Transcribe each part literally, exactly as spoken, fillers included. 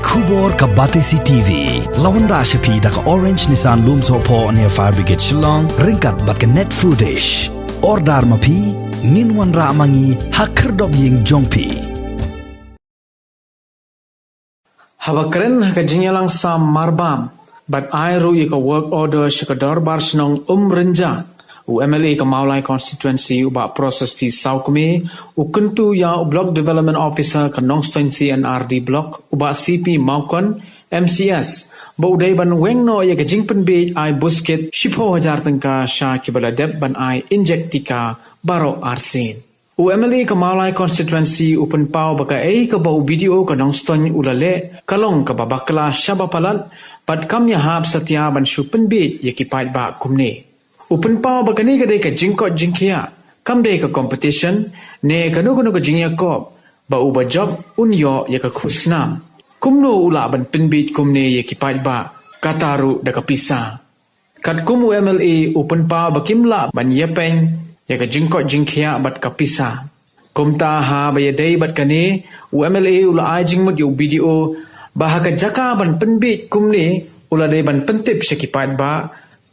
Khubor ka Batesi T V. La wanrah sha phi da ka Orange Nissan Lumsohphoh near Fire Brigade Shillong, ryngkat bad ka Net Foodish. Order ma phi, ngin wanrah ma ngi ha khyrdop ïing jong phi. Haba kren ha ka jingïalang sam marbam bad ai ruh ïa ka work order sha ka Dorbar Shnong Umrynjah, u M L A ka Mawlai Constituency u Bah Proses T Sawkmie u kyntu ïa u Block Development Officer ka Nongstoiñ C and R D Block, u Bah C P Mawkon, M C S, ba u dei ban weng noh ïa ka jingpynbiej ai buskit shiphew hajar tyngka sha kiba la dep ban ai injek tika baroh arsien. U M L A ka Mawlai Constituency u pynpaw ba kaei kaba u B D O ka Nongstoiñ u la leh ka long kaba bakla shaba palat bad kam ïahap satia ban shu pynbiej ïa ki paidbah kumne. U pynpaw ba kane ka dei ka jingkoit jingkhiah, kam dei ka competition ne kano kano ka jingïakop, ba uba jop un ïoh ïa ka khusnam. Kumno u lah ban pynbiej kumne ïa ki paidbah, kata ruh da ka pisa? Katkum u M L A u pynpaw ba kim lah ban ïapeiñ ïa ka jingkoit jingkhiah bad ka pisa. Kumta haba ïadei bad kane, u M L A u la ai jingmut ïa u B D O ba ha ka jaka ban pynbiej kumne, u la dei ban pyntip sha ki paidbah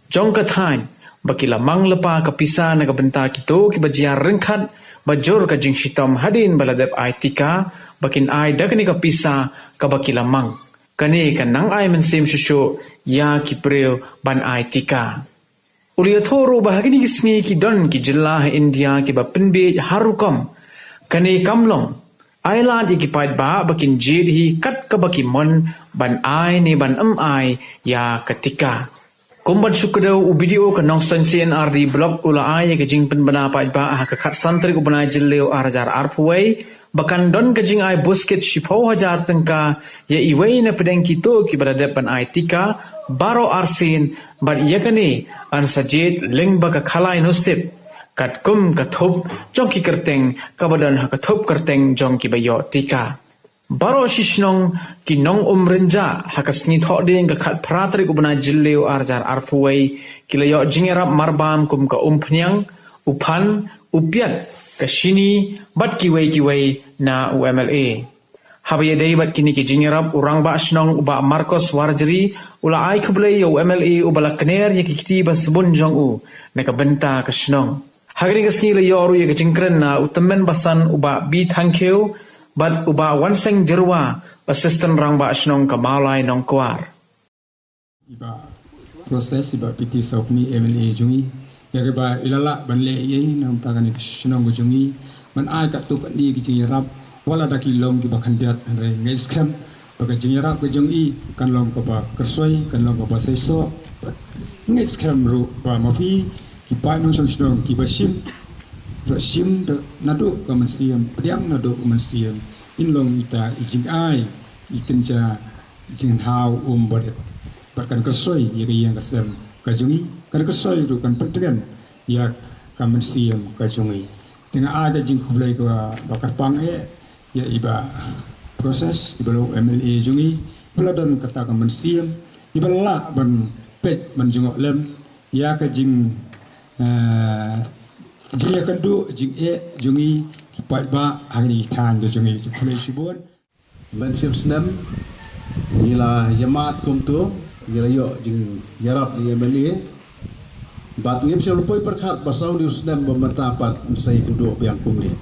jong ka thaiñ ba ki la mang lypa ka pisa na ka bynta kito kiba jia ryngkhat ba jur ka jingshitom hadien ba la dep ai tika, ba kin ai da kane ka pisa kaba ki la mang. Kane kan nang ai mynsiem shuh shuh ïa ki briew ban ai tika. U la ïathuh ruh ba ha kine ki sngi ki don ki jylla ha India kiba pynbiej har rukom. Kane kam long. Ai lad ïa ki paidbah ba kin jied hi kat kaba ki mon ban ai ne ban ym ai ïa ka tika. Kum ban shu kdew, u B D O ka Nongstoiñ C and R D Block u la ai ïa ka jingpynbna paidbah ha ka khatsan tarik u bnai Jylliew ar hajar arphew wei ba kan don ka jingai buskit shiphew hajar tyngka ïa iwei na pdeng kito kiba la dep ban ai tika baroh arsien, bad ïa kane yn sa jied lyngba ka khalai nusip katkum ka thup jong ki kyrteng kaba don ha ka thup kyrteng jong kiba ïoh tika. Baroh shi shnong ki nong Umrynjah ha ka sngi Thohdieng ka khatphra tarik u bnai Jylliew ar hajar arphew wei ki la ïoh jingïarap marbam kum ka umphniang, u phan, u piat, ka shini bad kiwei kiwei na u M L A. Haba ïadei bad kine ki jingïarap, u Rangbah Shnong u Bah Marcos Warjri u la ai khublei ïa u M L A uba la kner ïa ki kti ba sbun jong u na ka bynta ka shnong. Ha kane ka sngi la ïoh ruh ïa ka jingkren na u tymmen basan u Bah B Thangkhiew bad u Bah Wanseng Jyrwa, Assistant Rangbah Shnong ka Mawlai Nongkwar. I Bah Proses, i Bah P T Sawkmie M L A jong ngi, ïa kaba i la lah ban leh ïa i na ka bynta kane ka shnong ka jong ngi, ban ai katto katne ki jingïarap, wat la da ki long kiba khyndiat, hynrei nga ngeit skhem ba ka jingïarap ka jong i kan long kaba kyrsoi, kan long kaba seisoh. Nga ngeit skhem ruh ba ma phi ki paid nongshong shnong kiba shim, ba shim da naduh ka mynsiem, pdiang naduh ka mynsiem, in long ita i jingai, i kynja jingthaw um ba rit. Bad kan kyrsoi ïa ka ïing ka sem ka jong i, kan kyrsoi ruh, kan pyntngen ïa ka mynsiem ka jong i. Te nga ai ka jingkhublei kaba kyrpang eh ïa i Bah Proses, iba long u M L A jong i, iba la don kata ka mynsiem, iba la lah ban peit ban jngoh lem ïa ka jing, eh, jingïakynduh jingeh jong i ki paidbah ha kine ki thaiñ ka jong i. Khublei shibun. Mynsiem snem ngi la ïamad kumto, ngi la ïoh jingïarap na u M L A. Bad ngim shym la poi pyrkhat ba saw hynñiew snem ba mynta pat yn sa ïakynduh biang kumne.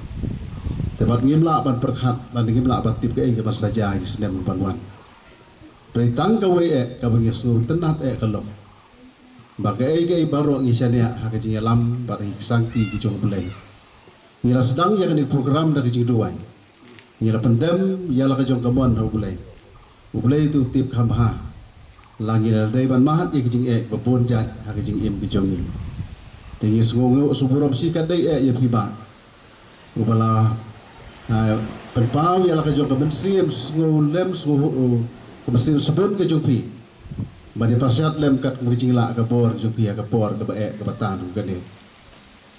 Te bad ngim lah ban pyrkhat, bad ngim lah ban tip kaei kaban sa jia ha ki snem ban wan. Hynrei tang kawei eh kaba ngi sngewtynnat eh ka long ba kaei kaei baroh ngi shaniah ha ka jingïalam bad ha ki ksangti ki jong U Blei. Ngi la sdang ïa kane ka program da ka jingduwai. Ngi la pyndem ïa la ka jong ka mon ha U Blei. U Blei te u tip kham bha la ngi la dei ban mad ïa ka jingeh ba bun jait ha ka jingim ka jong ngi. Te ngi sngew, ngi sngewburom shi katdei eh ïa phi Bah, uba la, ah, pynpaw ïa la ka jong ka mynsiem sngewlem, sngew, uh, ka mynsiem sbun ka jong phi ban ïa pyrshah lem katkum ka jinglah ka bor ka jong phi ha ka por kaba eh kaba tan kane.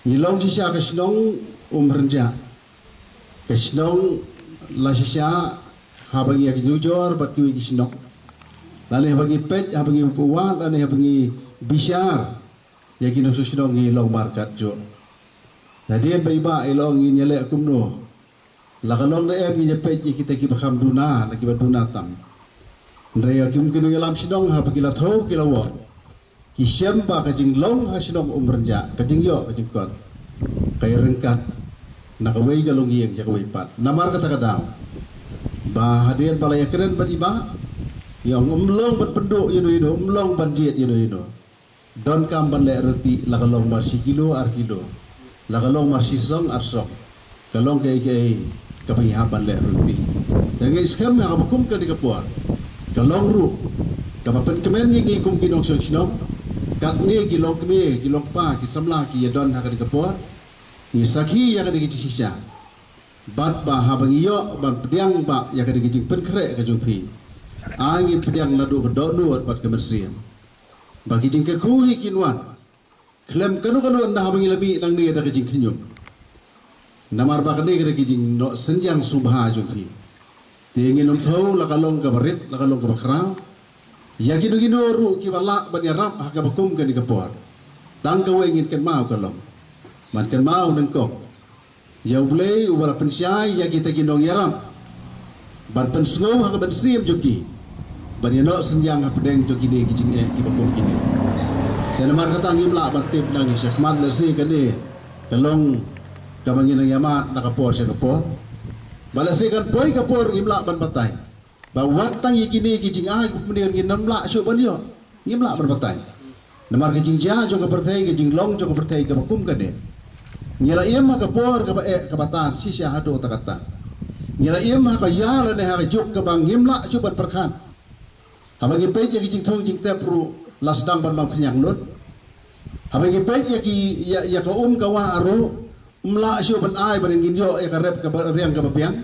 Ngi long shisha ka shnong Umrynjah. Ka shnong la shisha haba ngi ïa ka nujor bad kiwei ki shnong, lane haba ngi peit, haba ngi wad, lane haba ngi bishar ïa ki nongshong shnong, ngi long markat juh. Hadien ba i Bah i la ong ngin ïaleh kumno, la ka long ne em, ngin ïa peit ïa kita kiba kham duna na kiba duna tam. Hynrei ïa ki um ki nongïalam shnong haba ki la thew ki la wad, ki shem ba ka jinglong ha shnong Umrynjah, ka jingïoh ka jingkot, ka ïaryngkat na kawei ka longïing ïa kawei pat. Namar kata ka daw ba hadien ba la ïakren bad i Bah, ïa ong ym long ban pynduh ïano ïano, ym long ban jied ïano ïano. Donkam ban leh rynti, la ka long mar shi kilo ar kilo, la ka long mar shi song ar song, ka long kaei kaei kaba ngi hap ban leh rynti. Te nga ngeit skhem ha kaba kum kane ka por ka long ruh kaba pynkmen ïa ngi kum ki nongshong shnong. Katne ki longkmie, ki longkpa, ki samla ki ïadon ha kane ka por, ngi sakhi ïa kane ka jingshisha. Bad ba haba ngi ïoh ban pdiang Bah ïa kane ka jingpynkhreh ka jong phi, ai ngin pdiang naduh ka dohnud bad ka mynsiem, ba ki jingkyrkhu hi kin wan khlem kano kano ynda haba ngi la mih nangne da ka jingkhñium. Namar ba kane ka dei ka jingnoh synñiang sngewbha jong phi. Te ngin ym thew la ka long kaba rit, la ka long kaba khraw. Ïa kino kino ruh kiba lah ban ïarap ha kaba kum kane ka por, tang kawei ngin kynmaw ka long, ban kynmaw nyngkong ïa U Blei uba la pynshai ïa kita ki nongïarap ban pynsngew ha ka mynsiem jong ki, ban ïanoh synñiang hapdeng jong kine ki jingeh kiba kum kine. Te namar kata ngim lah ban tip nangne shakhmat, lehse kane ka long kaba ngin nang ïamad na ka por sha ka por. Ba lehse kan poi ka por ngim lah ban batai ba wat tang ïa kine ki jingai ba pynïar ngin nym lah shuh ban ïoh, ngim lah ban batai. Namar ka jingjia jong ka pyrthei, ka jinglong jong ka pyrthei kaba kum kane, ngi la im ha ka por kaba eh kaba tan shisha haduh katta katta. Ngi la im ha ka ïa lane ha ka juk kaba ngim lah shuh ban pyrkhat. Haba ngi peit ïa ka jingthung jingtep ruh la sdang ban bam khñiang lut. Haba ngi peit ïa ki, ïa, ïa ka um ka wah ruh ym lah shuh ban ai ba ngin ïoh ïa ka rep kaba riang kaba biang.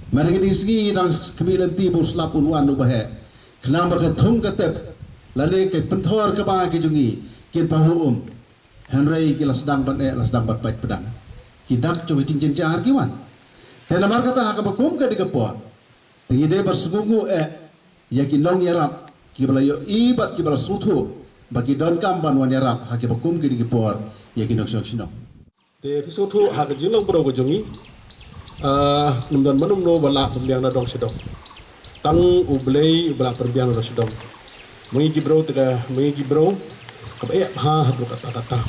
Mynta kine ki sngi dang khmih lynti ba u slap un wan uba heh, khnang ba ka thung ka tep lane ka pynthor kaba ki jong ngi kin pahuh um. Hynrei ki la sdang ban eh, la sdang ban pait pdang. Ki dak jong ka jingjynjar ki wan. Te namar kata ha kaba kum kane ka por, te ngi dei ban sngewnguh eh ïa ki nongïarap kiba la ïohi bad kiba la sngewthuh ba ki donkam ban wan ïarap ha kiba kum kine ki por ïa ki nongshong shnong. Te phi sngewthuh ha ka jinglong briew ka jong ngi, ah, ym don mano mano ba lah ban biang na dong sha dong. Tang U Blei uba lah pynbiang na dong sha dong. Ma ngi ki briew te ka, ma ngi ki briew kaba eh bha haduh katta katta.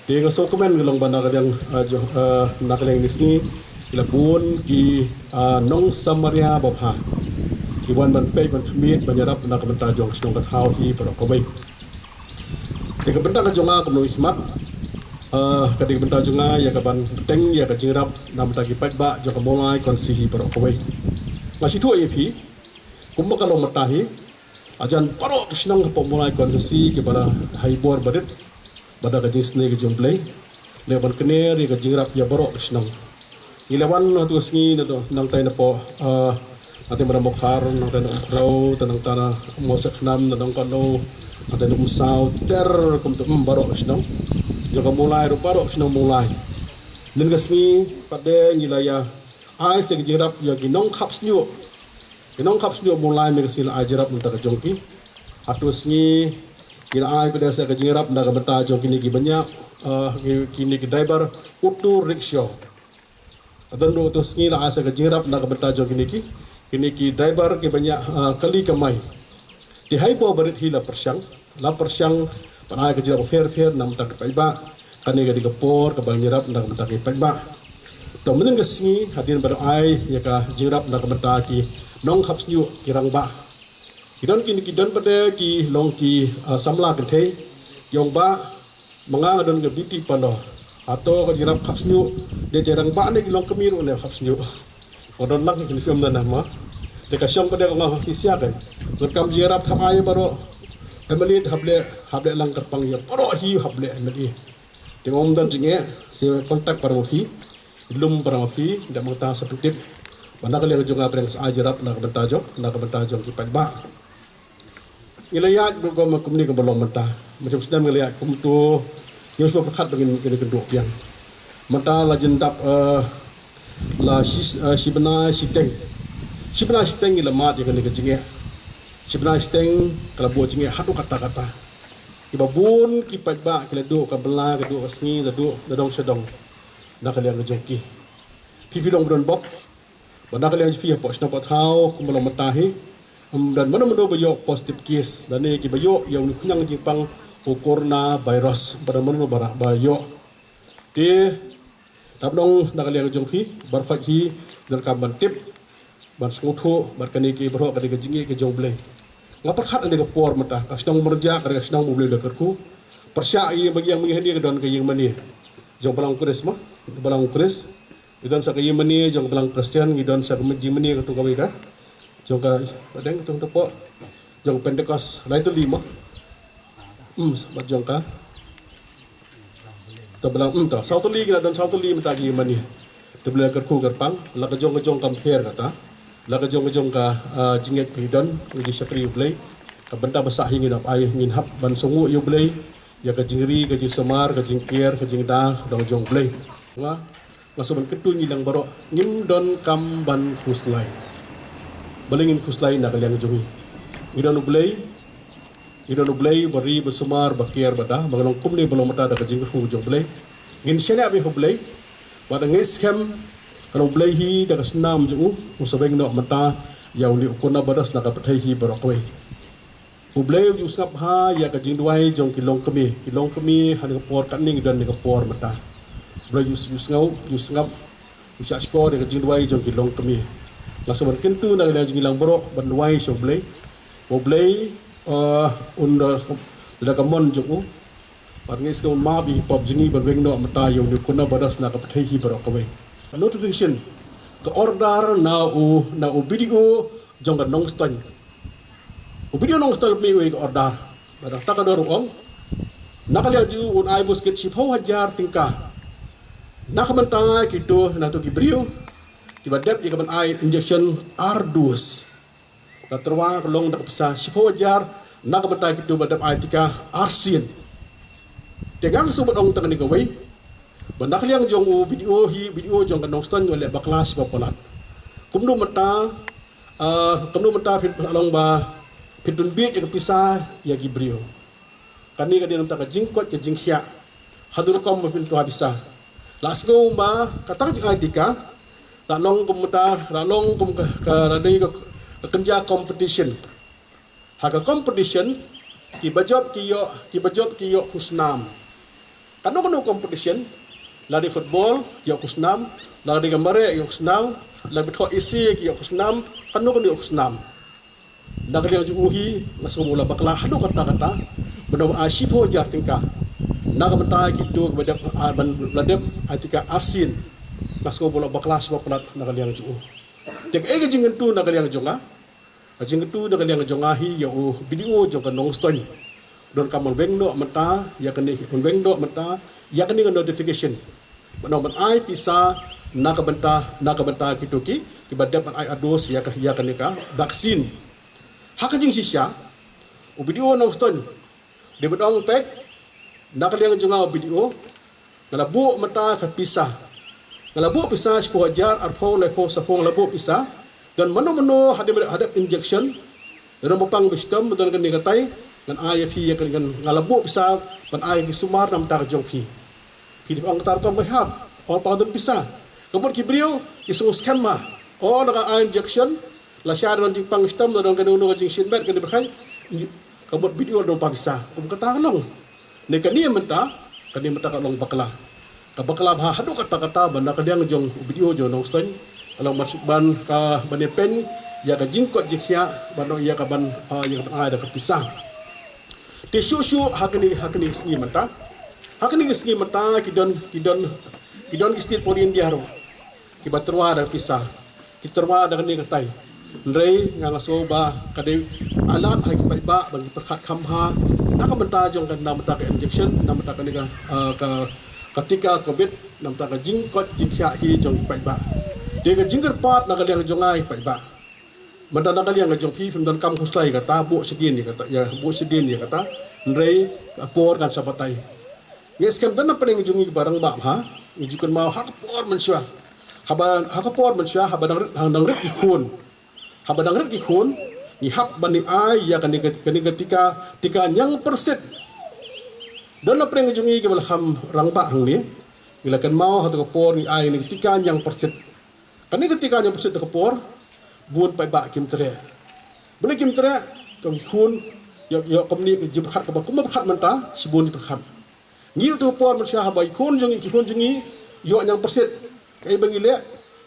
Te nga sngewkmen ka long ba na ka liang, ah, jong, ah, na ka liang kine ki sngi ki la bun ki, ah, nong Samaria babha ki wan ban peit ban khmih ban ïarap na ka bynta jong ka shnong ka thaw hi baroh kawei. Te ka bynta ka jong nga kum u nongmihkhmat, ah, ka dei ka bynta jong nga ïa ka ban bteng ïa ka jingïarap na ka bynta ki paidbah jong ka Mawlai Constituency hi baroh kawei. Nga sngewthuh ïa phi kumba ka long mynta hi, hajan baroh ki shnong hapoh Mawlai Constituency kiba la hap bor barit bad da ka jingisynei ka jong U Blei, leh ban kner ïa ka jingïarap ïa baroh ki shnong. Ngi la wan ha tu ka sngi na tu, nangtai na poh, ah, nangtai na Mawkhar, nangtai na Umkhraw, te nangtai na Mawshakhnam, na Nongkano, nangtai na Umsaw, ter kumta, mm, baroh ki shnong jong ka Mawlai ruh, baroh ki shnong Mawlai. Mynta ka sngi pat de ngi la ïa ai sa ka jingïarap ïa ki nongkhap shñiuh. Ki nongkhap shñiuh Mawlai mynta ka sngi la ai jingïarap na ka bynta ka jong ki. Ha tu ka sngi ngi la ai pat de sa ka jingïarap na ka bynta jong kine ki bniah, ah, ki, kine ki driver auto rickshaw. Ka don ruh tu ka sngi la ai sa ka jingïarap na ka bynta jong kine ki, kine ki driver ki bniah, ah, kali kamai. Te hap bor barit hi la pyrshang, la pyrshang ban ai ka jingïarap pher pher na ka bynta ki paidbah. Kane ka dei ka por kaba ngi ïarap na ka bynta ki paidbah. To mynta ka sngi hadien ba la ai ïa ka jingïarap na ka bynta ki nongkhap shñiuh ki rangbah. Ki don kine ki don pat de ki long ki, ah, samla kynthei, ki ong bah, ma nga nga don ka beauty parlour. Hato ka jingïarap khap shñiuh dei te rangbah ne ki longkmie ruh ne khap shñiuh? Ka don lang ki film na na ma. Te ka shong pat de ka nga ki sia kan. Ngan kam jingïarap thap ai baroh. Emily hap leh, hap leh lang kyrpang ïa baroh hi hap leh Emily. Te ngam don jingeh, sa contact para ma phi. Lum para ma phi, da mangta sa pyntip. Ba na ka liang jong nga pyrshang sa ai jingïarap na ka bynta jong, na ka bynta jong ki paidbah. Ngi la ïaid ruh kum kumne kumba long mynta. Mynta snem ngi la ïaid kumto. Ngi shu pyrkhat ba ngin, ngin kynduh biang. Mynta la jin dap, eh, la shi, eh, shi bnai shiteng. Shi bnai shiteng ngi la mad ïa kane ka jingeh. Shi bnai shiteng ka la buh jingeh haduh katta katta. Kiba bun ki paidbah ki la duh ka bylla, ka duh ka sngi, la duh na dong sha dong. Na ka liang ka jong ki. Phi phi long ba don bok. Ba na ka liang jong phi hapoh shnong hapoh thaw kumba long mynta hi, Ym don mano mano ba ïoh positive case, lane kiba ïoh ïa une u khñiang jingpang u corona virus, ba don mano mano ba, ba ïoh. Te, dap nong na ka liang jong phi, baroh hi, donkam ban tip, ban sngewthuh bad kane ka baroh ka dei ka jingïeit ka jong U Blei. Nga pyrkhat ha kane ka por mynta, ka shnong Umrynjah ka dei ka shnong U Blei u la kyrkhu. Pyrshah ïa ba ïa mynta ka don ka ïing mane jong balang Khrist mo, balang Khrist. Ngi don sa ka ïing mane jong balang Khristan, ngi don sa ka jingmane katu kawei ka jong ka, ba dang tu tu po, jong Pentecost lai tylli mo. Hmm, bad jong ka ta balang, hmm, ta saw tylli, ngi la don saw tylli mynta ka ïing mane. Te U Blei u la kyrkhu kyrpang, la ka jong ka jong kam pher kata, la ka jong ka jong ka, ah, jingngeit phi don, ngi shakri U Blei. Ka bynta ba sah hi ngin hap ai, ngin hap ban sngew ïa U Blei ïa ka jingri, ka jingsumar, ka jingker, ka jingda, ka dong jong U Blei. Nga, nga sngewbha ban kyntu ïa ngi lang baroh, ngim donkam ban khuslai. Balei ngin khuslai na ka liang jong ngi? Ngi don U Blei, ngi don U Blei ba ri, ba sumar, ba ker, ba da, ba long kumne, ba long mynta da ka jingkyrkhu jong U Blei. Ngin shaniah beit ha U Blei, bad nga ngeit skhem, ka long U Blei hi da ka snam jong u, u sa weng noh mynta ïa une u corona virus na ka pyrthei hi baroh kawei. U Blei u ju sngap ha ïa ka jingduwai jong ki longkmie, ki longkmie ha kane ka por, katne ngi don ha kane ka por mynta. U Blei u ju, ju sngap, ju sngap, u ju shahshkor ïa ka jingduwai jong ki longkmie. Nga sngewbha ban kyntu na ka liang jong ngi lang baroh ban duwai sha U Blei. U Blei, eh, un da, da ka mon jong u, bad nga ngeit skhem un map ïa ki pop jong ngi ban weng noh mynta ïa une u corona virus na ka pyrthei hi baroh kawei. Notification, ka order na u, na u BDO jong ka Nongstoiñ. U BDO Nongstoiñ u la mih wei ka order. Bad da kata ka order u ong, na ka liang jong u un ai buskit shiphew hajar tyngka na ka bynta kito, na kito ki briew kiba dep ïa ka ban ai injection ar dose. Ka tyrwa ka long da ka pisa shiphew hajar na ka bynta kito ba dep ai tika arsien. Te nga sngewbha ban ong tang kane kawei, ba na ka liang jong u BDO hi, BDO jong ka Nongstoiñ u la leh bakla shibun palat. Kumno mynta, ah, kumno mynta phin, phin long ba phin pynbiej ïa ka pisa ïa ki briew? Kane ka dei na ka bynta ka jingkoit ka jingkhiah. Haduh rukom ba phin tyrwa pisa. La sngew ba kata ka jingai tika la long kum mynta, la long kum ka, ka, la dei ka, ka kynja competition. Ha ka competition, kiba jop ki ïoh, kiba jop ki ïoh khusnam. Kano kano competition, la dei football, ïoh khusnam, la dei ka mareh, ïoh khusnam, la dei thoh essay, ki ïoh khusnam, kano kano ïoh khusnam. Na ka liang jong u hi, nga sngewbha u la bakla haduh katta katta, ban ai shiphew hajar tyngka na ka bynta kito kiba dep, ah, ban la dep ai tika arsien. Nga sngewbha u la bakla shibun palat na ka liang jong u. Te kaei ka jingkyntu na ka liang jong nga? Ka jingkyntu na ka liang jong nga hi ïa u BDO jong ka Nongstoiñ, donkam ban weng noh mynta ïa kane, ban weng noh mynta ïa kane ka notification. Ban ong ban ai pisa na ka bynta, na ka bynta kito ki, kiba dep ban ai ar dose ïa ka, ïa kane ka vaccine. Ha ka jingshisha, u BDO Nongstoiñ, dei ban ong peit, na ka liang jong nga u BDO, nga la buh mynta ka pisa. Nga la buh pisa shiphew hajar, arphew, laiphew, sawphew, nga la buh pisa. Don mano mano hadien ba dep injection, don ba pang ba shitom, don kane katai, ngan ai ïa phi ïa kane, ngan, nga la buh pisa ban ai ki sumar na ka bynta ka jong phi. Phi dei ban ong kata rukom, ba hap, ong pang don pisa. Ka mut ki briew ki sngew skhem ma, ong lada ka ai injection, lashai don jingpang shitom, don kano kano ka jingshit met, kane ba khai, ka mut BDO don pang pisa. Kum kata ka long. Ne kane mynta, kane mynta ka long bakla. Ka bakla bha haduh katta katta ba na ka liang jong u BDO jong Nongstoiñ, ka long ban, ka ban ïa pyn ïa ka jingkoit jingkhiah, ban ïa ka ban, ah, ïa ka ban ai da ka pisa. Te shuh shuh ha kane, ha kane ka sngi mynta, ha kane ka sngi mynta ki don, ki don, ki don ki state pori India ruh kiba tyrwa da ka pisa, ki tyrwa da kane katai. Hynrei nga, nga sngew ba ka dei alat ha ki paidbah ban ki pyrkhat kham bha na ka bynta jong ka, na ka bynta ka injection, na ka bynta kane ka, ah, ka, ka tika covid, na ka bynta ka jingkoit jingkhiah hi jong ki paidbah. Dei ka jingkyrpad na ka liang jong nga ki paidbah. Mynta na ka liang ka jong phi, phim donkam khuslai ïa kata, buh shadien ïa kata, ïa buh shadien ïa kata. Hynrei ka por kan sa batai. Ngi skhem don na pdeng jong ngi kiba rangbah bha, ngi ju kynmaw ha ka por mynshuwa. Haba, ha ka por mynshuwa, haba dang rit, haba dang rit ki khun. Haba dang rit ki khun, ngi hap ban ai ïa kane ka, kane ka tika, tika ñiangpyrsit. Don na pdeng jong ngi kiba la kham rangbah hangne, ngi la kynmaw ha kata ka por ngi ai kane ka tika ñiangpyrsit. Kane ka tika ñiangpyrsit ha kata ka por, bun paidbah kim treh. Balei kim treh? Ka khun ïoh, ïoh kumne ka jingpyrkhat kaba kum pyrkhat mynta, shibun jingpyrkhat. Ngi ruh tu por mynta haba ki khun jong ngi, ki khun jong ngi ïoh ñiangpyrsit. Kaei ba ngi leh?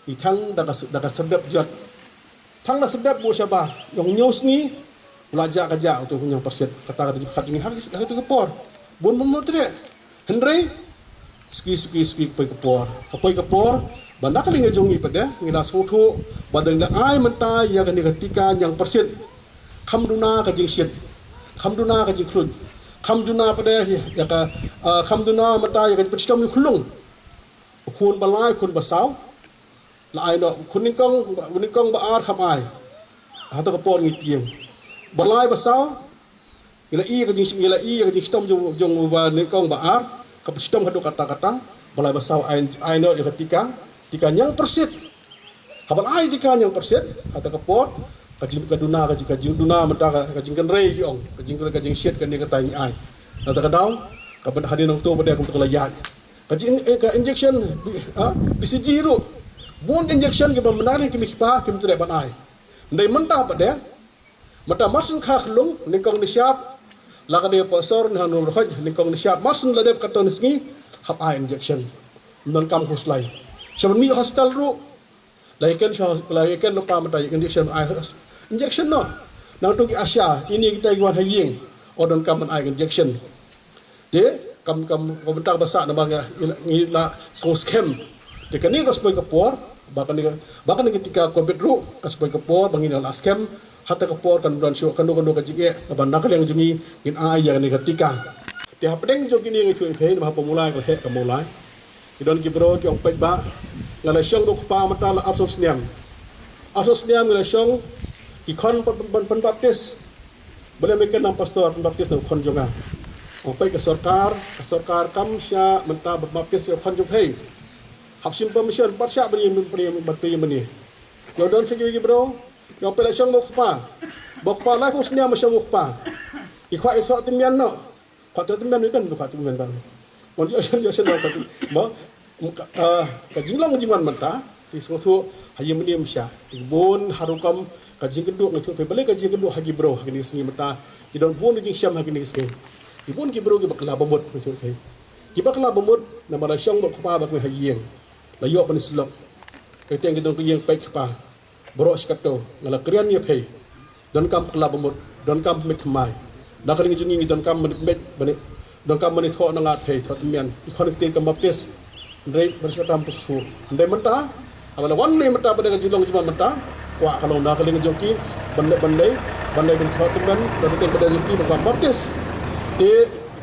Ngi thang da ka, da ka serdep jot. Thang da serdep bu shaba, ïong ñiew sngi, u la jah ka jah utu u ñiangpyrsit. Kata ka jingpyrkhat jong ngi ha ki, ha kitu ki por. Bun bun bun treh. Hynrei suki suki suki ka poi ka por. Ka poi ka por, ba na ka liang jong ngi pat de, ngi la sngewthuh ba dang la ai mynta ïa kane ka tika ñiangpyrsit. Kham duna ka jingshit, kham duna ka jingkhluit, kham duna pat de ïa ka, ah, kham duna mynta ïa ka jingpynshitom ïa u khyllung. U khun ba lai, u khun ba saw, la ai noh. U khun nyngkong, u nyngkong ba ar kham ai. Hato ka por ngi tieng. Ba lai ba saw, ngi la i ka jing, ngi la i ka jingshitom jong, jong u ba nyngkong ba ar, ka pynshitom haduh katta katta, ba lai ba saw ai, ai noh ïa ka tika, tika ñiangpyrsit. Haba la ai tika ñiangpyrsit, hato ka por, ka jing, ka duna, ka jing, ka jingduna mynta ka, ka jingkynrei ki ong, ka jing, ka jingshit kane kata ngi ai. Nangta ka daw, ka ban hadien nangto pat de kumta ka la ïaid. Ka jing, eh, ka injection, B-, ah, B C G ruh. Bun injection kiba mynta ki mei ki pa kim treh ban ai. Hynrei mynta pat de, mynta mar shu kha khyllung, nyngkong nyngshap, la ka dei u pastor ne hangne u Rohit, nyngkong nyngshap, mar shu la dep katto ka sngi, hap ai injection. Ym donkam khuslai. Sha ban mih hospital ruh, la ïa ken sha, la ïa ken lypa mynta ïa injection ai. Injection noh. Nangtu ki ASHA, kine kita ki wan ha ïing, ym donkam ban ai injection. Te, kam, kam, kam bynta ba sah namar ngi, ngi la sngewskhem. Te kane ka sa poi ka por, ba kane, ba kane ka tika Covid ruh, ka sa poi ka por, ba ngin ïa la skhem, hato ka por kan don shuh, kano kano ka jingeh, kaba na ka liang jong ngi, ngin ai ïa kane ka tika. Te hapdeng jong kine nga ïathuh ïa phi, namar ha Mawlai, ka la heh ka Mawlai. Ki don ki briew ki ong peit bah, nga la shong bad u kpa mynta la arphew snem. Arphew snem nga la shong, ki khon ban, ban, ban, ban baptis. Balei me ken nang pastor, ban baptis na u khon jong nga? Ong peit ka sorkar, ka sorkar kam shah mynta ban baptis ïa u khon jong phi. Hap shim permission, pat shah ban ïa, ban ïa, ban ïa mynne. Ïa don sa ki briew, ïa peit la shong bad u kpa. Bad u kpa laiphew snem la shong bad u kpa. I kwah i thoh tymmen noh. Kwah thoh tymmen ruh don, kwah thoh tymmen don. Mon ïoh shen, ïoh shen don kwah thoh. Mo, ka, ah, ka jinglong jingwan mynta, ki sngewthuh, ha ïing mynne mynshwa. Ki bun ha rukom ka jingkynduh, nga ïathuh phi balei ka jingkynduh ha ki briew ha kine ki sngi mynta. Ki don bun ki jingshem ha kine ki sngi. Ki bun ki briew kiba kylla bamut, nga ïathuh phi. Kiba kylla bamut, namar la shong bad u kpa bad kmie ha ïing. La ïoh ban ïasyllok. Ka kyrteng ki don ka ïing peit kpa. Baroh shi kato, nga la kren ïa phi. Donkam kylla bamut, donkam pynbeit thymmai. Na ka liang jong ngi ngi donkam ban ïa pynbeit, ban ïa, donkam ban ïathoh na nga phi, thoh tymmen. I khon i kti kam baptis. Hynrei ban sngewthuh phi sngewthuh. Hynrei mynta, haba la wan ne mynta ba dei ka jinglong jingman mynta. Kwah ka long na ka liang jong ki, ban leh, ban leh, ban leh ban thoh tymmen, ban ïathuh ba dei jong ki, ban kwah baptis. Te,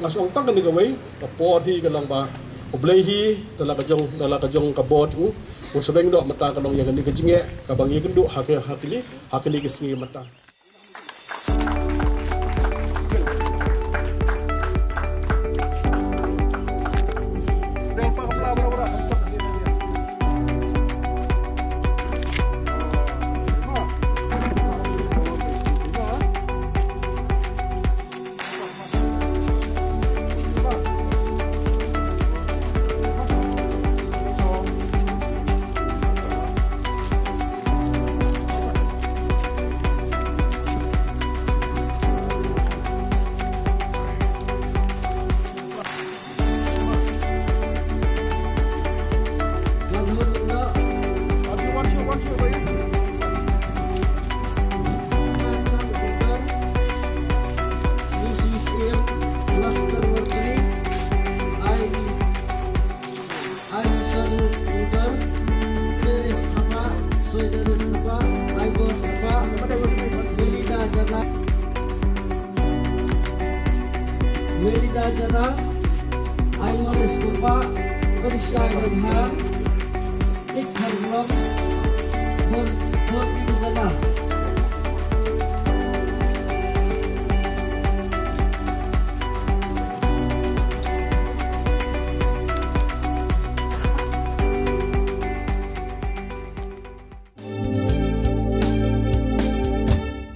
nga shu ong tang kane kawei. Ka por hi ka long ba U Blei hi da la ka jong, da la ka jong ka bor jong u, u sa beng doh mynta ka long ïa kane ka jingeh kaba ngi kynduh ha ka, ha kine, ha kine ki sngi mynta. Ai Sadu Uter, Teres Thapa, Soidares Thapa, Aibor Thapa, Melida Jada, Melida Jada, Aimores Thapa, Persia Remha, Stik Harlong, Thor, Thor Jada.